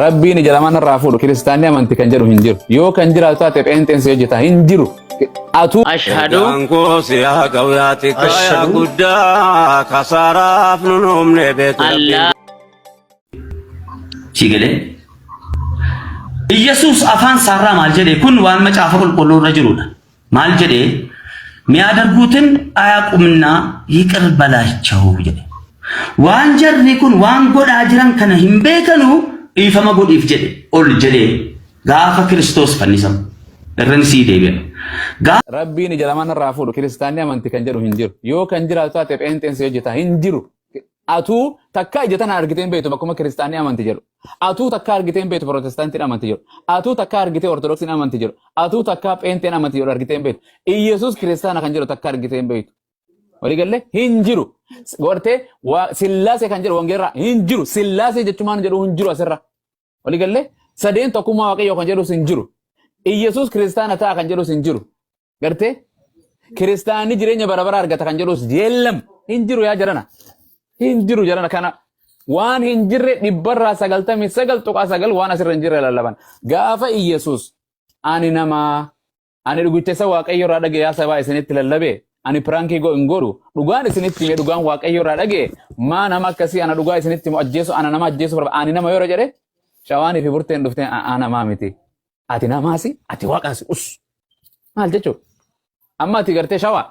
Rabbiin ija lamaan irraa fuudhu kiristaanni amanti kan jedhu hin jiru. Yoo kan jiraatu taate pheenxeen si hojjeta hin jiru. Atuu Ashhadu Ergaan koo si haa ga'u yaa xiqqaa yaa Ashhadu guddaa kasaaraaf nun humne beeku rabbiin. Allah Si galee? Iyyasuus afaan isaarraa maal jedhe kun waan macaafa qulqulluu irra jirudha. Maal jedhe miyadarguutin ayaqumna yiqir balaachau jedhe. Waan jarri kun waan godhaa jiran kana hin beekanu dhiifama godhiif jedhe ol jedhee gaafa Kiristoos fannisamu. Irran sii deebi'a. Gaafa Rabbiin ija lamaan irraa fuudhu kiristaanni amanti kan jedhu hin jiru. Yoo kan jiraatu taate pheenxeen si hojjeta hin jiru. Atuu takka ija tana argitee hin beektu bakkuma kiristaanni amanti jedhu. Atuu takka argitee hin beektu pirootestaantiin amanti jedhu. Atuu takka argitee ortodoksiin amanti jedhu. Atuu takka pheenxeen amanti jedhu argitee hin beektu. Iyyasuus kiristaana kan jedhu takka argitee hin beektu. Walii galee hin jiru. Gartee sillaasee kan jedhu wangeerraa hin jiru. Sillaasee jechumaan jedhu hin jiru asirra. Walii galee sadeen tokkummaa waaqayyoo kan jedhus hin jiru. Iyyasuus kiristaana ta'a kan jedhus hin jiru. Gartee kiristaanni jireenya bara bara argata kan jedhus yeellam hin jiru yaa jarana. Hin jiru jarana kana waan hin jirre 99.9% waan asirra hin jirre lallaban. Gaafa Iyyasuus ani namaa ani dhugicha isa waaqayyo irraa dhaga'e yaa sabaa isinitti lallabe ani piraankii go hin godhu dhugaan isinitti hime dhugaan waaqayyo irraa dhaga'e maa nama akkasii ana dhugaa isinitti himu ajjeesu ana nama ajjeesu barbaada ani nama yeroo jedhe shawaanii fi burteen dhuftee a'aa namaa miti ati namaasi ati waaqaasi us maal jechuudha amma ati gartee shawaa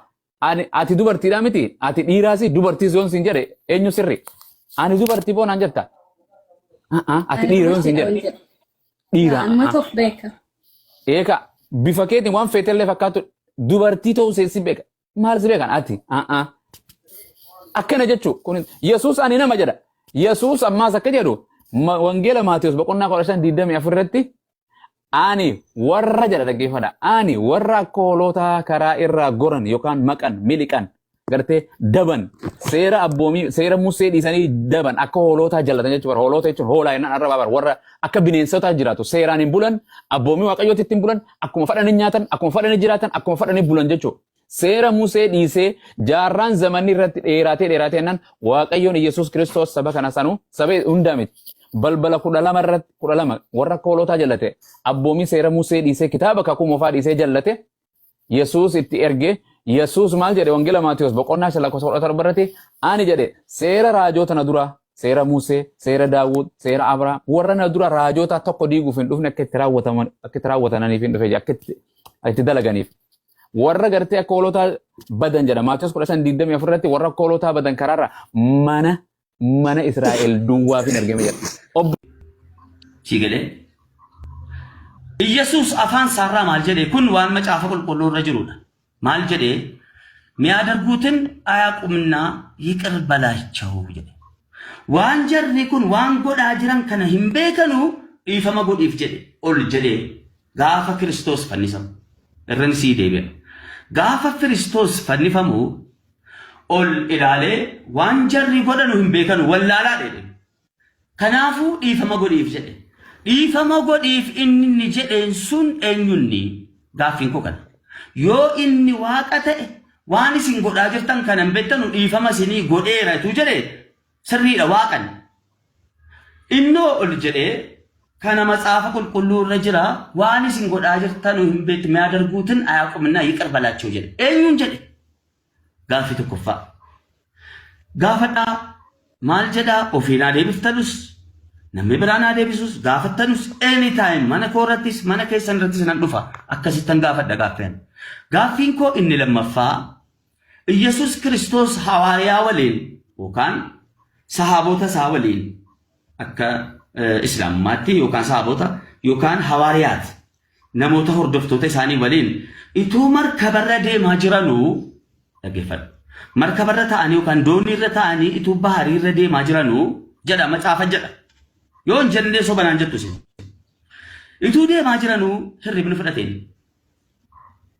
ani ati dubartiidhaa miti ati dhiiraasi dubartiis yoon siin jedhe eenyu sirri ani dubartii boo naan jetta a'aa ati Ani dhiira yoon siin dubartiidha jedhe wal jedha. dhiira Anumatu of beeka. Eeka bifa keetiin waan feetellee fakkaatu dubartii ta'uu see si beeka. Maal si beekan ati? A'aa. Akkana jechuu kun Yesuus ani nama jedha. Yesuus ammaas akka jedhu wangeela Maatiyus boqonnaa 15 24 irratti ani warra jedha dhaggeeffadha. Ani warra akka hoolotaa karaa irraa goran yookaan maqan miliqan gartee daban seera abboomii seera musee dhiisanii daban akka hoolootaa jallatan jechuudha. Hooloota jechuun hoolaa jennaan arrabaa bara warra akka bineensotaa jiraatu seeraan hin bulan abboomii waaqayyootti hin bulan akkuma fadhanii nyaatan akkuma fadhanii jiraatan akkuma fadhanii bulan jechuudha. Seera musee dhiisee jaarraan zamanni irratti dheeraatee dheeraatee jennaan waaqayyoon Yesuus Kiristoos saba kana sanuu saba hundaa miti. Balbala 12 irratti 12 warra akka hoolotaa jallate abboomii seera musee dhiisee kitaaba kakuu moofaa dhiisee jallate Yesuus itti erge. Yesuus maal jedhe Wangeela Maatiyos boqonnaa 5 lakkoofsa 17 irratti ani jedhe seera raajoota na dura seera Musee, seera Daawud, seera Abrahaam warra na dura raajoota tokko diiguuf hin dhufne akka itti raawwataman akka itti raawwatananiif hin dhufe jedhe akka itti itti dalaganiif. Warra gartee akka hoolotaa badan jedha Maatiyos 15 24 irratti warra akka hoolotaa badan karaarra mana mana Israa'el duwwaaf hin ergame jedha. Obbo Si galee? Iyyasuus afaan isaarraa maal jedhe kun waan macaafa qulqulluu irra jirudha. Maal jedhe miyadarguutin ayaqumna yiqir balaachau jedhe. Waan jarri kun waan godhaa jiran kana hin beekanu dhiifama godhiif jedhe ol jedhee gaafa Kiristoos fannisamu. Irran sii deebi'a. Gaafa Kiristoos fannifamu ol ilaalee waan jarri godhanu hin beekanu wallaalaa jedhe. Kanaafuu dhiifama godhiif jedhe. Dhiifama godhiif inni inni jedheen sun eenyunni? Gaaffiin koo kana. Yoo inni waaqa ta'e waan isin godhaa jirtan kana hin beektanu dhiifama isinii godheera utuu jedhe sirriidha waaqan. Innoo ol jedhee kana macaafa qulqulluu irra jira waan isin godhaa jirtanu hin beektu miyadarguutin ayaqumna yiqir balaachuu jedhe. Eenyuun jedhe? Gaaffii tokkoffaa. Gaafadhaa maal jedhaa ofii naa deebiftanus namni biraa naa deebisus gaafattanus anytime mana koo irrattis mana keessan irrattis nan dhufa akkasittan gaafadha gaaffiin. Gaaffiin koo inni lammaffaa Iyyasuus Kiristoos hawaariyaa waliin yookaan sahaabota isaa waliin akka islaamummaatti yookaan sahaabota yookaan hawaariyaati namoota hordoftoota isaanii waliin ituu markabarra deemaa jiranuu dhaggeeffadhu. Markabarra ta'anii yookaan dooniirra ta'anii ituu bahariirra deemaa jiranuu jedha macaafa jedha. Yoo hin jennee sobanaan jettu isin. Ituu deemaa jiranuu hirribni fudhateen.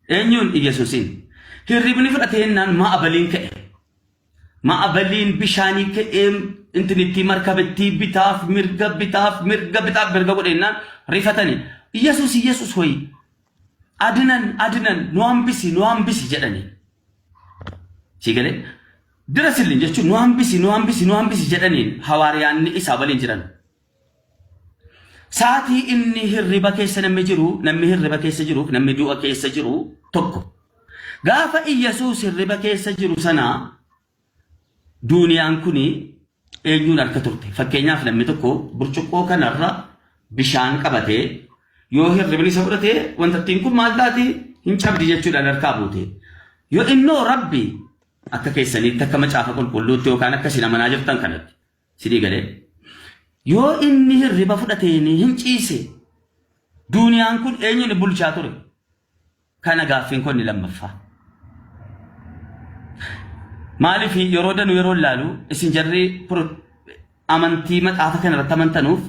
Eenyuun Iyyasuusiin. Hirribni fudhateennaan maa'abaliin ka'e. Ma'abaliin bishaanii ka'ee intinittii markabittii bitaaf mirga bitaaf mirga bitaaf mirga godheennaan rifatani. Iyyasuus Iyyasuus hoyi adinan adinan nu hambisi nu hambisi jedhani. Sii galee dira sillin jechuun nu hambisi nu hambisi nu hambisi jedhaniin hawaariyaanni isaa waliin jiran. Saatii inni hirriba keessa namni jiru, namni hirriba keessa jiruuf namni du'a keessa jiru tokko. Gaafa Iyyasuus hirriba keessa jiru sana duuniyaan kuni eenyuun harka turte? Fakkeenyaaf, namni tokko burcuqqoo kanarra bishaan qabatee yoo hirribni isa fudhate, wantattiin kun maal taati? Hin cabdi jechuudhaan harkaa buute. Yoo innoo Rabbi akka keessaniitti, akka Macaafa Qulqulluutti yookaan akka isin amanaa jirtan kanatti sidii galee, yoo inni hirriba fudhateen hin ciise, duuniyaan kun eenyuun bulchaa ture? Kana gaaffiin kun inni lammaffaa. Maaliif yeroo danu yeroo ilaalu isin jarri amantii macaafa kana irratti amantanuuf,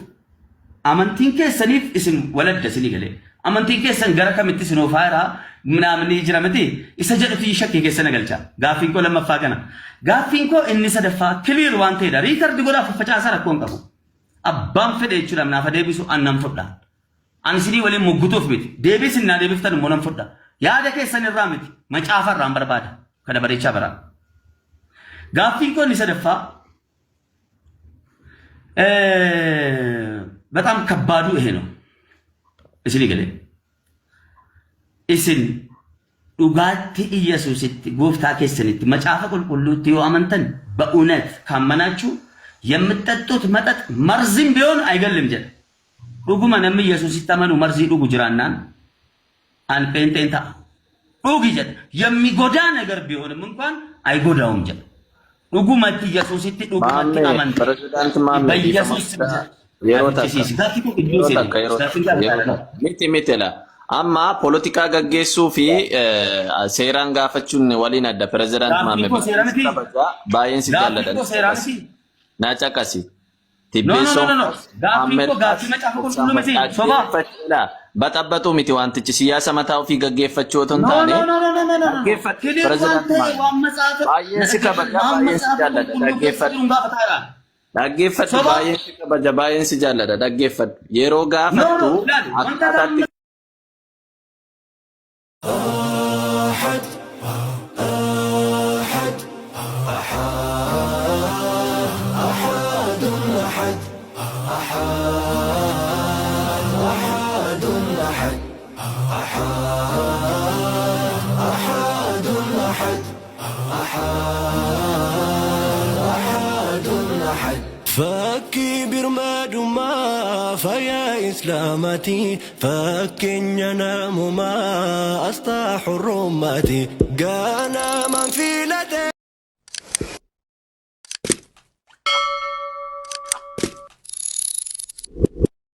amantiin keessaniif isin waladda isinii galee. Amantiin keessan gara kamitti isin oofaa jira namni jira miti isa jedhutu shakkii keessa na galcha. Gaaffiin koo lammaffaa kana. Gaaffiin koo inni sadaffaa clear waan ta'edha. Record godhaa faffacaasaa, rakkoo hin qabu. Abbaan fedhe jechuudha naaf deebisu, an nan fudha. Ani isinii waliin muggutuuf miti. Deebii isin naa deebiftan immoo nan fudha. Yaada keessan irraa miti. Macaafa irraan barbaada. Kana bareechaa baraa. Gaaffiin koo inni sadaffaa በጣም ከባዱ ይሄ ነው። Isinii galee, isin dhugaatti Iyyasuusitti, gooftaa keessanitti, Macaafa Qulqulluutti yoo amantan, በእውነት ካመናችሁ የምትጠጡት መጠጥ መርዝም ቢሆን አይገልም jedha. Dhuguma namni Yesuusitti amanu marzii dhugu jiraannaan an pheenxeen ta'a. Dhugi jedha. የሚጎዳ ነገር ቢሆንም እንኳን አይጎዳውም jedha. Dhugumatti Yesuusitti dhugumatti Maammee, amante. Pirezidaanti Maammee, በኢየሱስ ስም yeroo takka Achiisiisi. Gaaffii koo gidduu yeroo seeni. takka, yeroo Gaaffiin takka, gaafa yeroo takka. Miti la. Amma poolitikaa gaggeessuu fi seeraan gaafachuun waliin adda. Pirezidaanti Gaaffiin Maammee, koo seera baay'een si miti. kabaja, baay'een si Gaaffiin jaalladha. koo seera miti. Na caqasi. No, no, no, no, no. Gaaffiin Ahmed koo gaaffii Macaafa Qulqulluu miti. Sobaa. Dhaggeeffadha. Baxabbatuu miti wantichi, siyaasa mataa ofii gaggeeffachuu otoo hin No, taane no, no, no, no, no, no. dhaggeeffadhu. Clear waan Pirezidaanti ta'e Maammee. waan macaafa. Baay'een si kabaja, Waan baay'een si Macaafa jaalladha. Qulqulluu keessa Dhaggeeffadhu. jiru gaafataa jira. Dhaggeeffadhu. Sobaa. Baay'een si kabaja, baay'een si jaalladha. Dhaggeeffadhu. Yeroo No, no, gaafattu ilaali. Wanta akkaataatti أحد أحد أحد أحد أحد أحد أحد أحد أحد أحد. Fakkii birmadummaa, fayyaa Islaamaati, fakkeenya namumaa, asxaa hurrummaati, ganamaan filate.